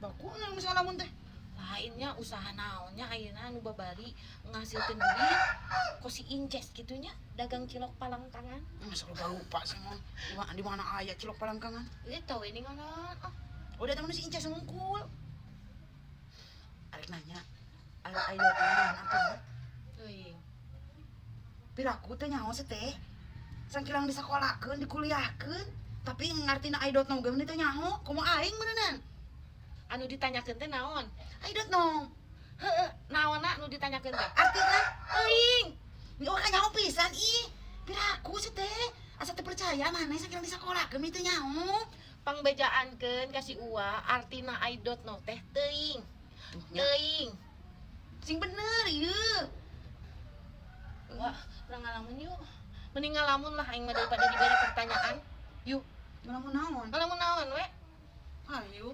Baku na geus ngalamun teh. Lainnya usaha naonnya ayeuna anu babari ngahasilkeun duit kos si Inces kitu nya, dagang cilok palangkangan. Masa lupa lupa sih mah. Di mana aya cilok palangkangan? Eta we ningalan ah. Udah temen si Inces ngungkul. Arek nanya. Arek ayo naon atuh? Teuing. Piraku teh nyaho sih teh. Sangkilang disakolahkeun, dikuliahkeun, tapi ngartina I don't know ge teh nyaho, komo aing meureunan. Anu ditanyakeun teh naon? I don't know. Heeh, naonna nu ditanyakeun teh? Artina Teuing. Oh, kan nyaho pisan ih. Piraku sih teh. Asa teu percaya maneh sakilang disakolahkeun teh nyaho. Pangbejaankeun ka si Uwa artina I don't know teh teuing. Tuh nya. Teuing. Sing bener ieu. Wah, urang ngalamun yuk. Mending ngalamun lah aing mah daripada diberi pertanyaan. Yuk, Ngalamun naon? Ngalamun naon we? Ayo.